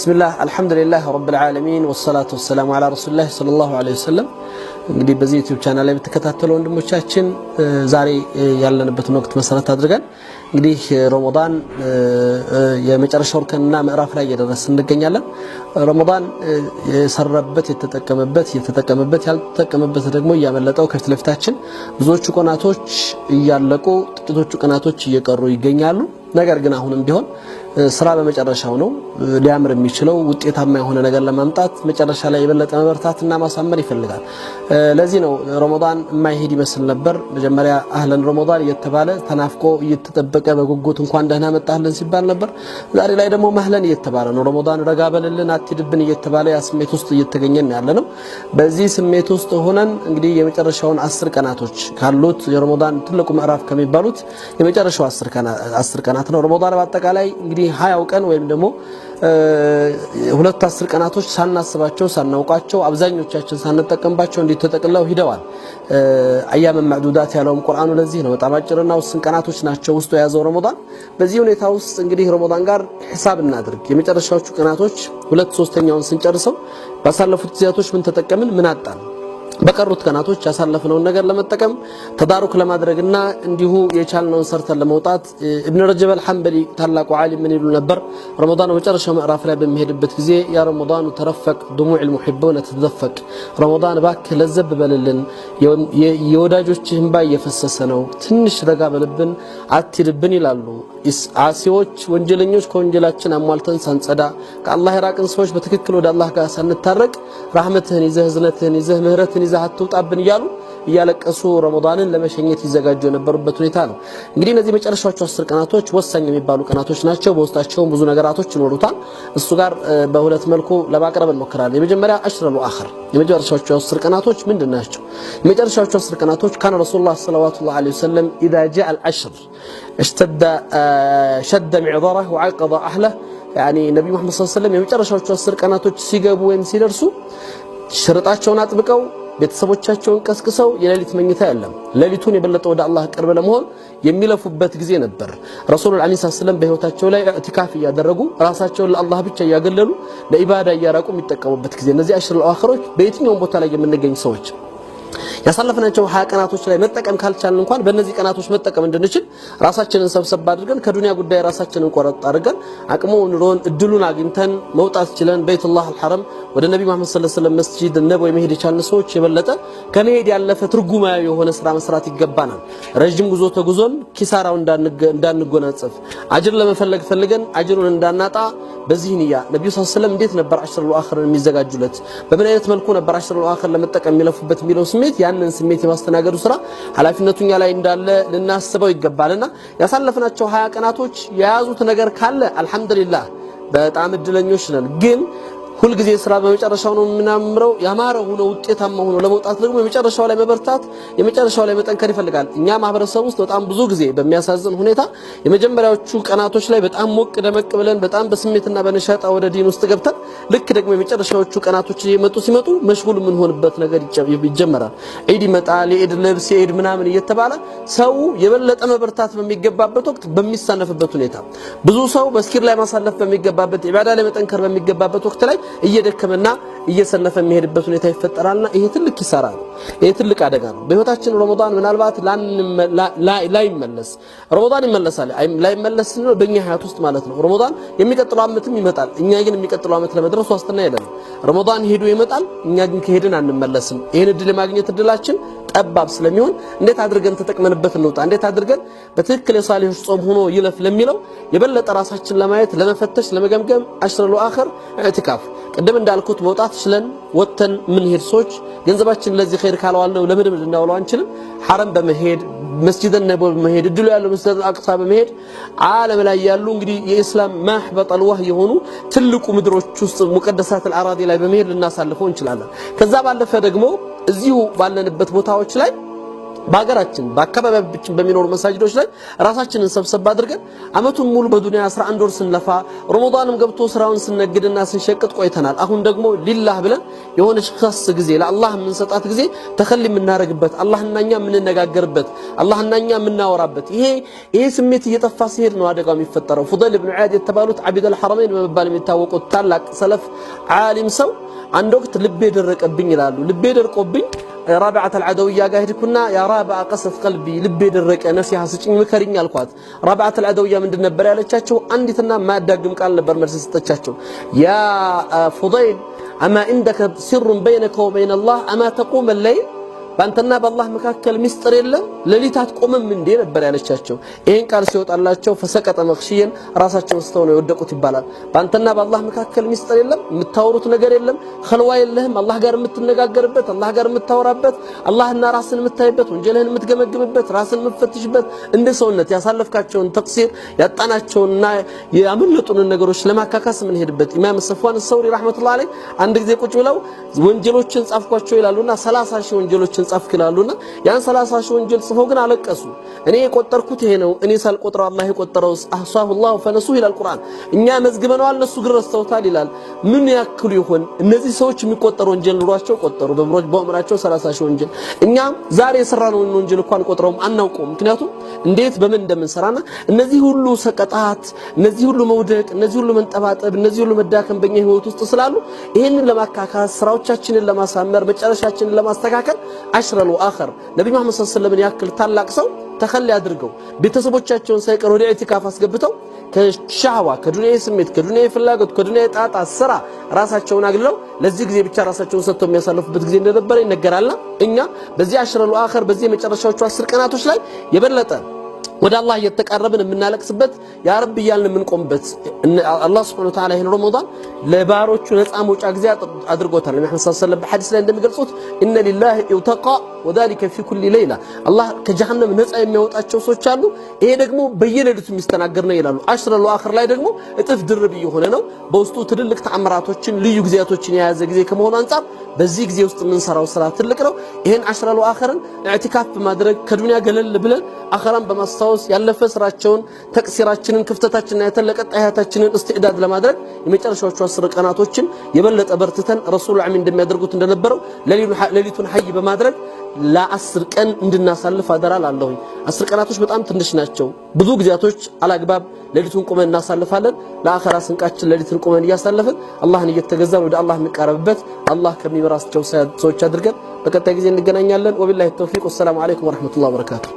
بسم الله الحمد لله رب العالمين والصلاة والسلام على رسول الله صلى الله عليه وسلم። እንግዲህ በዚህ ዩቲዩብ ቻናል ላይ የምትከታተሉ ወንድሞቻችን፣ ዛሬ ያለንበትን ወቅት መሰረት አድርገን እንግዲህ ረመዳን የመጨረሻው እርከንና ምዕራፍ ላይ እየደረስን እንገኛለን። ረመዳን የሰራበት የተጠቀመበት፣ የተጠቀመበት ያልተጠቀመበት ደግሞ እያመለጠው ከፊት ለፊታችን ብዙዎቹ ቀናቶች እያለቁ ጥቂቶቹ ቀናቶች እየቀሩ ይገኛሉ። ነገር ግን አሁንም ቢሆን ስራ በመጨረሻው ነው ሊያምር የሚችለው። ውጤታማ የሆነ ነገር ለማምጣት መጨረሻ ላይ የበለጠ መበርታትና ማሳመር ይፈልጋል። ለዚህ ነው ረመዳን የማይሄድ ይመስል ነበር። መጀመሪያ أهلا رمضان እየተባለ ተናፍቆ እየተጠበቀ በጉጉት እንኳን ደህና መጣህልን ሲባል ነበር። ዛሬ ላይ ደግሞ مهلا እየተባለ ነው። ረመዳን ረጋ በልልን፣ አትሂድብን እየተባለ ያ ስሜት ውስጥ እየተገኘን ያለ ነው። በዚህ ስሜት ውስጥ ሆነን እንግዲህ የመጨረሻውን 10 ቀናቶች ካሉት የረመዳን ትልቁ ምዕራፍ ከሚባሉት የመጨረሻው 10 ቀናት ነው። ረመዳን በአጠቃላይ እንግዲህ 20ው ቀን ወይም ደግሞ ሁለት 10 ቀናቶች ሳናስባቸው፣ ሳናውቃቸው፣ አብዛኞቻችን ሳንጠቀምባቸው እንዲህ ተጠቅልለው ሂደዋል። أياما معدودات ያለውም ቁርአኑ ለዚህ ነው። በጣም አጭርና ውስን ቀናቶች ናቸው ውስጡ የያዘው ረመዳን። በዚህ ሁኔታ ውስጥ እንግዲህ ረመዳን ጋር ሂሳብ እናድርግ። የመጨረሻዎቹ ቀናቶች ሁለት ሶስተኛውን ስንጨርሰው ባሳለፉት ጊዜያቶች ምን ተጠቀምን፣ ምን አጣን? በቀሩት ቀናቶች ያሳለፍነውን ነገር ለመጠቀም፣ ተዳሩክ ለማድረግና እንዲሁ የቻልነውን ሰርተን ለመውጣት ኢብን ረጀብ አልሐንበሊ ታላቁ ዓሊም ምን ይሉ ነበር? ረመዳን መጨረሻው ምዕራፍ ላይ በሚሄድበት ጊዜ يا رمضان ترفق دموع المحبون تتدفق፣ ረመዳን እባክህ ለዘብ በልልን፣ የወዳጆችህ እንባ እየፈሰሰ ነው፣ ትንሽ ረጋ በልብን፣ አትሂድብን ይላሉ። ዓሲዎች ወንጀለኞች ከወንጀላችን አሟልተን ሳንጸዳ፣ ከአላህ የራቅን ሰዎች በትክክል ወደ አላህ ጋር ሳንታረቅ ራህመትህን ይዘህ፣ እዝነትህን ይዘህ፣ ምህረትህን ይዘህ አትውጣብን እያሉ እያለቀሱ ረመዳንን ለመሸኘት ይዘጋጁ የነበሩበት ሁኔታ ነው። እንግዲህ እነዚህ መጨረሻዎቹ 10 ቀናቶች ወሳኝ የሚባሉ ቀናቶች ናቸው። በውስጣቸውም ብዙ ነገራቶች ይኖሩታል። እሱ ጋር በሁለት መልኩ ለማቅረብ እንሞክራለን። የመጀመሪያ العشر الأواخر የመጨረሻዎቹ 10 ቀናቶች ምንድን ናቸው? የመጨረሻዎቹ 10 ቀናቶች كان رسول الله صلوات الله عليه وسلم إذا جاء العشر اشتد شد مئزره وأيقظ أهله። يعني ነቢዩ መሐመድ صلى الله عليه وسلم የመጨረሻዎቹ 10 ቀናቶች ሲገቡ ወይም ሲደርሱ ሽርጣቸውን አጥብቀው ቤተሰቦቻቸውን ቀስቅሰው የሌሊት መኝታ የለም። ሌሊቱን የበለጠ ወደ አላህ ቅርብ ለመሆን የሚለፉበት ጊዜ ነበር። ረሱሉል አሚን صلى الله عليه وسلم በህይወታቸው ላይ ኢዕቲካፍ እያደረጉ፣ ራሳቸውን ለአላህ ብቻ እያገለሉ፣ ለኢባዳ እያራቁ የሚጠቀሙበት ጊዜ። እነዚህ العشر الأواخر ኦች በየትኛውም ቦታ ላይ የምንገኝ ሰዎች ያሳለፍናቸው 20 ቀናቶች ላይ መጠቀም ካልቻልን እንኳን በእነዚህ ቀናቶች መጠቀም እንድንችል ራሳችንን ሰብሰብ አድርገን፣ ከዱንያ ጉዳይ ራሳችንን ቆረጥ አድርገን፣ አቅሙ ኑሮን እድሉን አግኝተን መውጣት ችለን በይቱላህ አልሐረም ወደ ነቢ መሐመድ صلى الله عليه وسلم መስጂድ ነበዊ መሄድ የቻልን ሰዎች የበለጠ ከመሄድ ያለፈ ትርጉማዊ የሆነ ስራ መስራት ይገባናል። ረጅም ጉዞ ተጉዞን ኪሳራው እንዳንጎናጸፍ፣ አጅር ለመፈለግ ፈልገን አጅሩን እንዳናጣ በዚህ ንያ ነብዩ صلى الله عليه وسلم እንዴት ነበር العشر الأواخر የሚዘጋጁለት፣ በምን አይነት መልኩ ነበር العشر الأواخر ለመጠቀም የሚለፉበት የሚለው ስሜት፣ ያንን ስሜት የማስተናገዱ ስራ ኃላፊነቱ እኛ ላይ እንዳለ ልናስበው ይገባልና ያሳለፍናቸው 20 ቀናቶች የያዙት ነገር ካለ አልሐምዱሊላህ በጣም እድለኞች ነን። ግን ሁልጊዜ ስራ በመጨረሻው ነው የምናምረው። ያማረ ሆኖ ውጤታማ ሆኖ ለመውጣት ደግሞ የመጨረሻው ላይ መበርታት፣ የመጨረሻው ላይ መጠንከር ይፈልጋል። እኛ ማህበረሰብ ውስጥ በጣም ብዙ ጊዜ በሚያሳዝን ሁኔታ የመጀመሪያዎቹ ቀናቶች ላይ በጣም ሞቅ ደመቅ ብለን፣ በጣም በስሜትና በነሻጣ ወደ ዲን ውስጥ ገብተን ልክ ደግሞ የመጨረሻዎቹ ቀናቶች እየመጡ ሲመጡ مشغول የምንሆንበት ነገር ይጀመራል። ዒድ ይመጣል፣ የዒድ ልብስ፣ የዒድ ምናምን እየተባለ ሰው የበለጠ መበርታት በሚገባበት ወቅት በሚሳነፍበት ሁኔታ፣ ብዙ ሰው በዚክር ላይ ማሳለፍ በሚገባበት፣ ኢባዳ ላይ መጠንከር በሚገባበት ወቅት ላይ እየደከመና እየሰነፈ የሚሄድበት ሁኔታ ይፈጠራልና ይሄ ትልቅ ኪሳራ ነው። ይሄ ትልቅ አደጋ ነው። በህይወታችን ረመዳን ምናልባት ላይመለስ፣ ረመዳን ይመለሳል፣ ላይመለስ ነው በእኛ ህይወት ውስጥ ማለት ነው። ረመዳን የሚቀጥለው ዓመትም ይመጣል። እኛ ግን የሚቀጥለው ዓመት ለመድረስ ዋስትና የለንም። ረመዳን ሄዶ ይመጣል። እኛ ግን ከሄድን አንመለስም። ይሄን እድል የማግኘት እድላችን ጠባብ ስለሚሆን እንዴት አድርገን ተጠቅመንበት እንውጣ፣ እንዴት አድርገን በትክክል የሳሊሆች ጾም ሆኖ ይለፍ ለሚለው የበለጠ ራሳችን ለማየት፣ ለመፈተሽ፣ ለመገምገም العشر الأواخر ኢዕቲካፍ ቅድም እንዳልኩት መውጣት ችለን ወጥተን የምንሄድ ሰዎች ገንዘባችን ለዚህ ኸይር ካለዋልነው ለምንም ልናውለው አንችልም። ሐረም በመሄድ፣ መስጂድ ነበዊ በመሄድ፣ እድሉ ያለው መስጂድ አቅሳ በመሄድ፣ ዓለም ላይ ያሉ እንግዲህ የኢስላም مهبط الوحي የሆኑ ትልቁ ምድሮች ውስጥ مقدسات الأراضي ላይ በመሄድ ልናሳልፈው እንችላለን። ከዛ ባለፈ ደግሞ እዚሁ ባለንበት ቦታዎች ላይ በሀገራችን በአካባቢያችን በሚኖሩ መሳጅዶች ላይ ራሳችንን ሰብሰብ አድርገን አመቱን ሙሉ በዱንያ 11 ወር ስንለፋ ረመዳንም ገብቶ ስራውን ስንነግድና ስንሸቅጥ ቆይተናል። አሁን ደግሞ ሊላህ ብለን የሆነች خاص ጊዜ ለአላህ የምንሰጣት ጊዜ تخلي የምናደርግበት፣ አላህና እኛ የምንነጋገርበት፣ አላህና እኛ የምናወራበት ይሄ ስሜት እየጠፋ ሲሄድ ነው አደጋው የሚፈጠረው። ፉደይል ብን ዒያድ የተባሉት عابد الحرمين በመባል የሚታወቁት ታላቅ ሰለፍ ዓሊም ሰው አንድ ወቅት ልቤ ደረቀብኝ ይላሉ። ልቤ ደርቆብኝ ራቢዓት አልዓደውያ ጋር ሄድኩና يا رابعة قست قلبي ልቤ ደረቀ፣ ነሲሃ ስጭኝ ምከሪኝ አልኳት። ራቢዓት አልዓደውያ ምንድን ነበር ያለቻቸው? አንዲትና ማያዳግም ቃል ነበር መልስ የሰጠቻቸው። يا ፉደይል أما عندك سر بينك وبين الله أما تقوم الليل፣ በአንተና በአላህ መካከል ሚስጥር የለም ሌሊት አትቆምም እንዴ ነበር ያለቻቸው። ይሄን ቃል ሲወጣላቸው فسقط مغشيا ራሳቸውን ስተው ነው የወደቁት ይባላል። በአንተና በአላህ መካከል ሚስጥር የለም፣ የምታወሩት ነገር የለም፣ خلوة የለህም፣ አላህ ጋር የምትነጋገርበት፣ አላህ ጋር የምታወራበት፣ አላህና ራስን የምታይበት፣ ወንጀልህን የምትገመግምበት፣ ራስን የምትፈትሽበት፣ እንደ ሰውነት ያሳለፍካቸውን تقصير ያጣናቸውንና ያመለጡንን ነገሮች ለማካካስ የምንሄድበት። ኢማም ሰፍዋን ሰውሪ رحمة الله عليه አንድ ጊዜ ቁጭ ብለው ወንጀሎችን ጻፍኳቸው ይላሉና 30 ሺህ ወንጀሎችን ጻፍክ ይላሉና ያን 30 ሺህ ወንጀል ጽፈው ግን አለቀሱ። እኔ የቆጠርኩት ይሄ ነው፣ እኔ ሳልቆጥረው አላህ የቆጠረው أحصاه الله فنسوه ይላል ቁርአን። እኛ መዝግበነዋል እነሱ ግን ረስተውታል ይላል። ምን ያክሉ ይሆን እነዚህ ሰዎች የሚቆጠሩ ወንጀል ኑሯቸው ቆጠሩ በዑምራቸው 30 ሺህ ወንጀል። እኛ ዛሬ የሰራነውን ወንጀል እንኳን ቆጥረውም አናውቀውም። ምክንያቱም እንዴት በምን እንደምንሰራና እነዚህ ሁሉ ሰቀጣት፣ እነዚህ ሁሉ መውደቅ፣ እነዚህ ሁሉ መንጠባጠብ፣ እነዚህ ሁሉ መዳከም በእኛ ህይወት ውስጥ ስላሉ ይህንን ለማካካስ ስራዎቻችንን ለማሳመር መጨረሻችንን ለማስተካከል العشر الأواخر ነቢ መሐመድ صلى الله عليه وسلم ያክል ታላቅ ሰው تخلي አድርገው ቤተሰቦቻቸውን ሳይቀር ወደ ኢዕቲካፍ አስገብተው ከ شهوة ከዱንያ ስሜት ከዱንያ ፍላጎት ከዱንያ ጣጣ ስራ ራሳቸውን አግልለው ለዚህ ጊዜ ብቻ ራሳቸውን ሰጥተው የሚያሳልፉበት ጊዜ እንደነበረ ይነገራልና እኛ በዚህ العشر الأواخر በዚህ የመጨረሻዎቹ 10 ቀናቶች ላይ የበለጠ ወደ አላህ እየተቃረብን የምናለቅስበት يا رب እያልን የምንቆምበት። አላህ سبحانه وتعالى ይህን ረመዳን ለባሮቹ ነፃ መውጫ ጊዜ አድርጎታል። ነብዩ መሐመድ صلى الله عليه وسلم በሐዲስ ላይ እንደሚገልጹት إن لله عتقاء وذلك في كل ليلة፣ አላህ ከጀሃነም ነፃ የሚያወጣቸው ሰዎች አሉ። ይሄ ደግሞ በየሌሊቱ የሚስተናገድ ነው ይላሉ። العشر الأواخر ላይ ደግሞ እጥፍ ድርብ እየሆነ ነው። በውስጡ ትልልቅ ተአምራቶችን ልዩ ጊዜያቶችን የያዘ ጊዜ ከመሆኑ አንጻር በዚህ ጊዜ ውስጥ የምንሰራው ስራ ትልቅ ነው። ይሄን العشر الأواخر ን ኢዕቲካፍ በማድረግ ከዱንያ ገለል ብለን አኸራን በማስታወስ ያለፈ ስራቸውን ተቅሲራችንን ክፍተታችንን አይተን ለቀጣይ ህይወታችንን استعداد ለማድረግ የመጨረሻዎቹ 10 ቀናቶችን የበለጠ በርትተን ረሱል አሚን እንደሚያደርጉት እንደነበረው ሌሊቱን حي በማድረግ ለ10 ቀን እንድናሳልፍ አደራ እላለሁኝ። 10 ቀናቶች በጣም ትንሽ ናቸው። ብዙ ጊዜያቶች አላግባብ ሌሊቱን ቁመን እናሳልፋለን። ለአኸራ ስንቃችን ሌሊቱን ቁመን እያሳለፍን አላህን እየተገዛን ወደ አላህ እንቃረብበት አላህ ከሚመራቸው ሰዎች አድርገን በቀጣይ ጊዜ እንገናኛለን። وبالله التوفيق። والسلام عليكم ورحمة الله وبركاته።